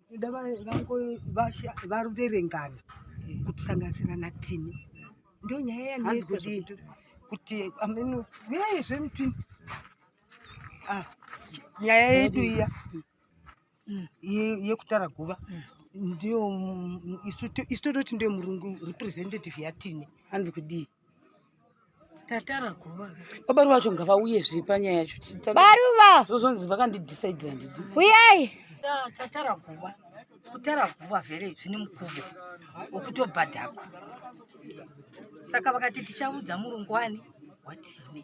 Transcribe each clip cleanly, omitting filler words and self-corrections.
Toda vaverengana kutisanganisira natini ndo nyaya yanetsa kuti ameno uyai zvemutini ah, nyaya yedu iya yekutara guva ndiyo isu todoti ndiyo murungu representative yatini hanzi kudii tatara guva baba ruva vacho ngavauye zve panyaya yacho baruva zvozonzi vakandidhisaidira ndidi uyai tatara guva kutara guva vhele zvine mukuvo wekutobhadhakwa saka vakati tichaudza murungu wani watine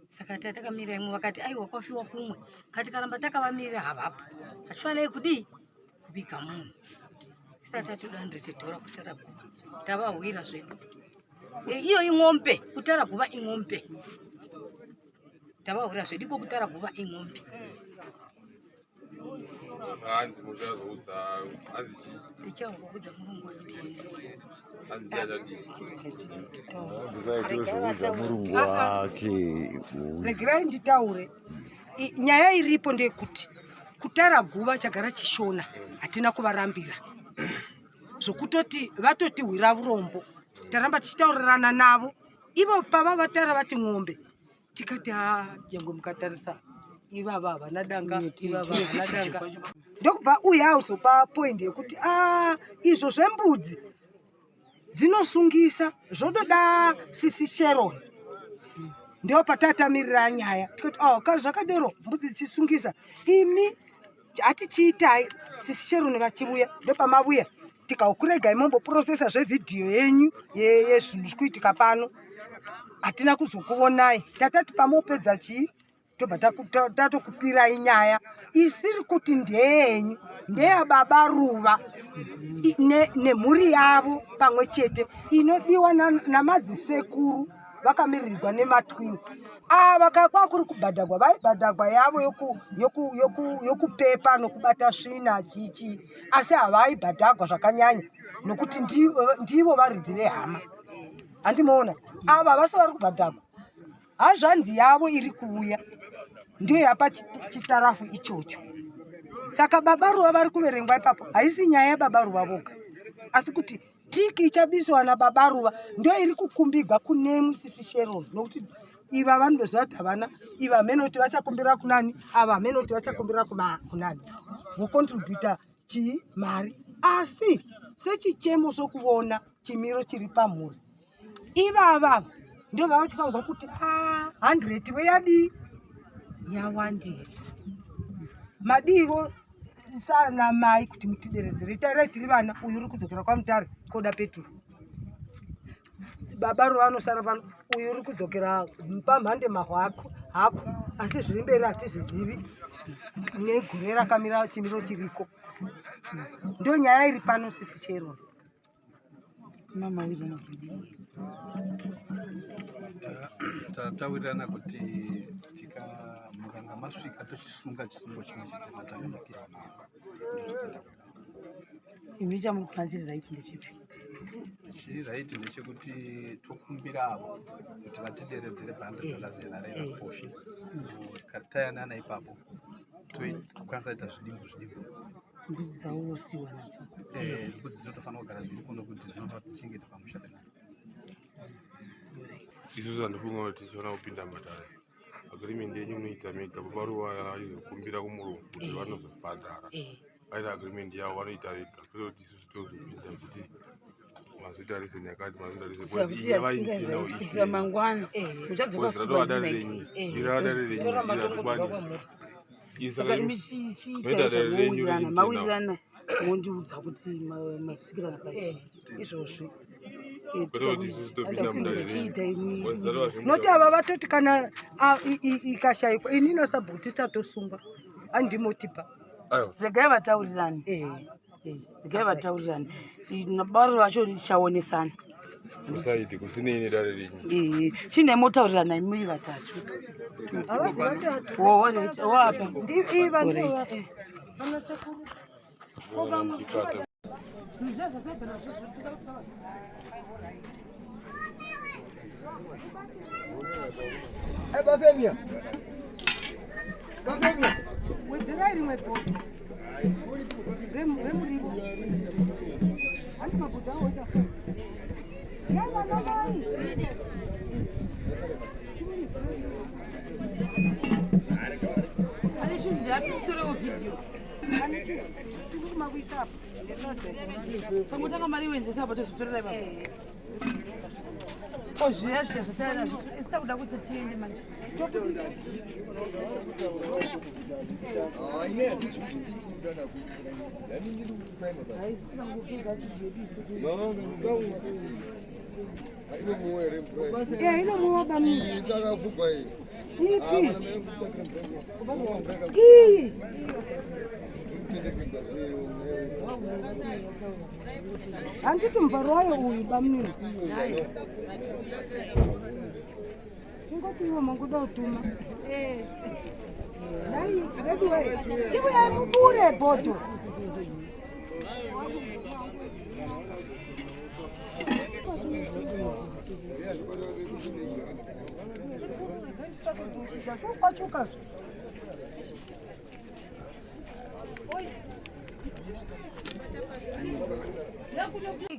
saka tatakamira imwe vakati aiwa kwafiwa kumwe kati karamba takavamirira havapo hatifanei kudii kuviga munhu isati tatoda 100 dhora kutara guva tavahwira zvedu e, iyo ing'ombe kutara guva ing'ombe tavahwira zvedu iko kutara guva ing'ombe hanzi muchazoudza hanzi chii tichazoudza murungu wandini hanzi chachadii hanzi murungu wake regerai nditaure nyaya iripo ndeyekuti kutara guva chagara chishona hatina kuvarambira zvokutoti vatotihwira vurombo taramba tichitaurirana navo ivo pava vatara vati ng'ombe tikati ha nyangwe mukatarisa ivava havana danga ivava havana danga ndokubva uye auzopa point yekuti a izvo zvembudzi dzinosungisa zvododa sisi Sharon ndo patatamirira nyaya tikati oh kana zvakadero mbudzi dzichisungisa imi hatichiitai sisi Sharon vachivuya ndopamavuya tikaukuregai momboprocessa zvevhidhiyo yenyu yezvinhu zviri kuitika pano hatina kuzokuvonai tatati pamopedza chii tobva tatokupirai nyaya isiri kuti ndeyenyu ndeyababa ruva nemhuri yavo pamwe chete inodiwa namadzisekuru vakamiririrwa nematwini ava kwakuri kubhadhagwa vaibhadhagwa yavo yokupepa nokubata svina chichi asi havaibhadhagwa zvakanyanya nokuti ndivo varidzi vehama handimoona ava vasi vari kubhadhagwa hazvanzi yavo iri kuuya ndiyo yapa chitarafu ichocho saka baba ruva vari kuverengwa ipapo haisi nyaya yababa ruva voga asi kuti tiki ichabiswa nababa ruva ndo iri kukumbigwa kunemwi sisi Sharon nokuti iva vanodoziva kuti havana iva hamene kuti vachakumbira kunani ava hamene kuti vachakumbira kunani vocontributa chii mari asi sechichemo sokuvona chimiro chiri pamhuri ivava ndo vava vachifanirwa kuti a 100 weyadii yawandisa madivo sana mai kuti mutideredzere tairai tiri vana uyu uri kudzokera kwamutare koda peturu baba ruva anosara pano uyu uri kudzokera pamhande mahwa ako hako asi zviri mberi hatizvizivi negore rakamira chimiro chiriko ndo nyaya iri pano sisi chero Tatawirirana kuti tikamukanga masvika tochisunga chisungo chimwe chete matanga mapira Chimwe chamuri kuona chiri right ndechipi? Chiri right ndechekuti tokumbiravo kuti vatideredzere pa 100 dollars yararera kofi tayanana ipapo tokwanisa kuita zvidimbu zvidimbu Mbudzi dzavo vosiiwa nadzo. Mbudzi dzinotofanira kugara dziri kuno kuti dzinofanira kuti dzichengete pamusha senani. Isusu handifunga kuti tichiona kupinda matare agreement yenyu munoita mega baba ruva achizokumbira kumurungu kuti vanozobhadhara vaita agreement yavo vanoita vega kwete kuti isusu tozopinda kuti mazoita reason yakati mazoita reason because iyi yavaitenawo Kuitira mangwana muchadzoka futi ratova dare paimike. renyu iri rava dare renyu toramba iri tongodzoka hatikwani kwamutsi Saka Saka imi imi chiitai moita dare renyu zvamowirirana renyu mawirirana mondiudza kuti masvikirana pachi izvozvi kwete kuti isusu topinda mudare renyu chiitai Because ratova zvemuda noti ava vatoti kana ikashayikwa ini nasabhutista tosungwa andimotipa aiwa regai vataurirane regai vataurirane nabaro vacho tichaonesana kusaidi kusinei nedare renyu chine motaurirana imuri vatatu havazi vatatu wapa iva Alright. vanasekuru Chikata. Bafemia. Wedzerai rimwe bhodho. Sangotanga mari iwenzesa apa tozvitorera ipapo. Ko zviya zviya zvatava nazvo isu takuda kuti tiende manje. Inomwiwa bamini ipi iyi? Handiti muvharo wayo uyu bamnini, tingoti iwo mangoda kutuma nai veduwe, chiuyai mubure bhodho. Kwachuka.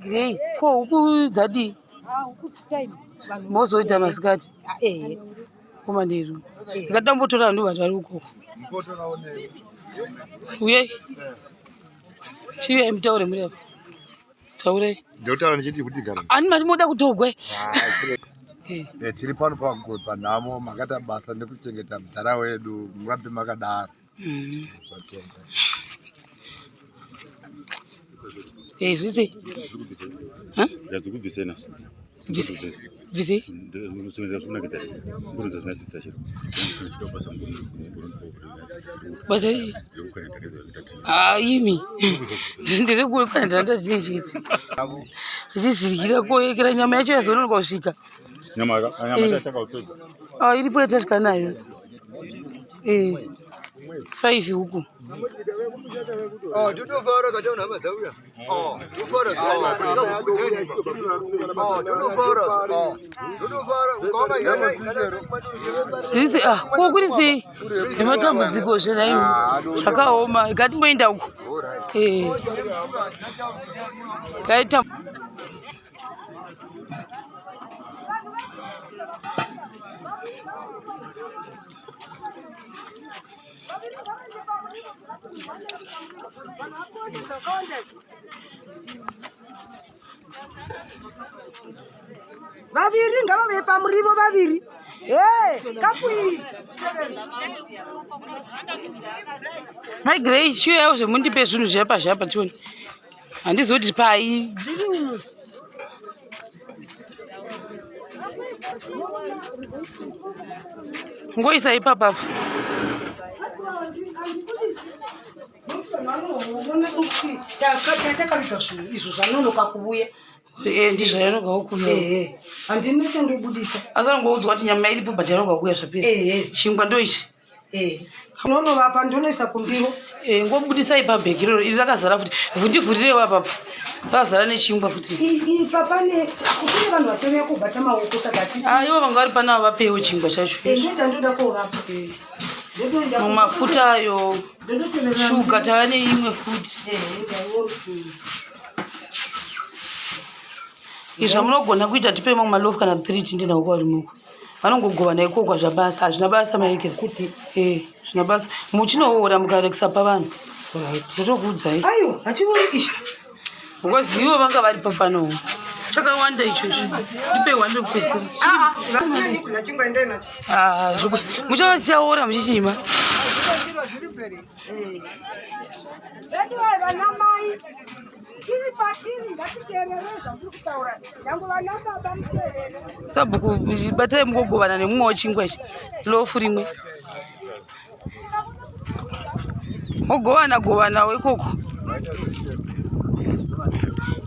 Grey, ko huku dzadii? Mozoita masikati kumanheru. Ndingadambotora vanhu vanhu vari ukoko. Uyai. Chiuyai mutaure muri apa. Taurei. Ndinotaura ndichiti kuti gara. Ani mati moda kutogwe? Tiri pano panhamo, makaita basa nekuchengeta mudhara wedu, murambe makadaro. Zvatenda. Zvise. Ndadzikubvisei naso. Bvise. Bvise. Basa Ah, imi. Ndiri kukanzira ndati chiti. Zvichizviryira koyekera nyama yacho yazononoka kusvika. Nyama nyama takapedza. Ah, iripo yatasvika nayo. 5 huku. Totofara kataona hama dzauya. Tofara, totofara, totofara. Zvisi ah, ko kuri sei? Nematambudziko zvenaimi. Zvakaoma. Ngatimboenda uko. Kaita Vaviri ngavave pamurivo vaviri. E kapu iyi. Mai Grey, chiuyawo zvemundipe zvinhu zvapa zvapa tione. Handizivi kuti pai. Zviri umu. Ngoisa ipapa apa. Vanoona sokuti takaviga zvinhu izvo zvanonoka kuuya. Ndizvo yanogawo kuuya. Ehe, handina chandobudisa. Asi anongoudzwa kuti nyama iripo but yanoga kuuya zvapera. Chingwa ndoichi. Unonovapa, ndonoisa kundiro. Ngobudisai pabhegi iroro, iri rakazara futi. Vhundivhurirewo apapa. Rakazara nechingwa futi. Ipa pane kune vanhu vachauya kubata maoko, saka hatiti. Ah, ivo vanga vari panavo, vapewo chingwa chacho. Ndoita ndoda kovapa. Mamwe mafuta ayo, Ndototeverera. Shuga tava neimwe futi. Izvi zvamunogona kuita, tipei mamwe malofu kana 3 tinde nawo kwarume uko. Vanongogovana ikoko zvabasa, hazvina basa maikira. Kuti Zvina basa. Muchinoora mukarekisa pavanhu. Ndotokuudzai. Aiwa, hachiori izvi. Because ivo vanga varipo panowo. Chakawanda ichocho. Ndipei one rekupedzisira. Kuna chingwa, endai nacho. Ah, muchava chichaora muchichima. Veduwe, vana mai, tiri patiri, ngatiteerere zvandiri kutaura, nyange vana baba muteerere. Sabhuku, batai mugogovana nemumwe wechingwa ichi. Lofu rimwe. Mogovana govanawo ikoko.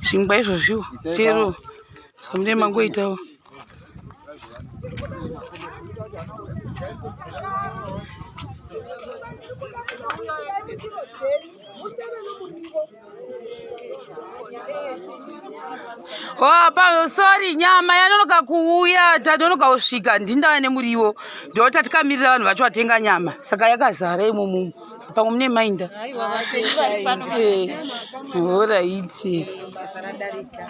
Zvingwa izvozviwo chero zvamunenge mangoitawo. Museve nomurivo. Oh, pa sorry, nyama yanonoka kuuya, tanonoka kusvika, ndindava nemuriwo. Ndota tikamirira vanhu vacho vatenga nyama, saka yakazara imomo. Pamwe mune mainda. Alright. Basa radarika.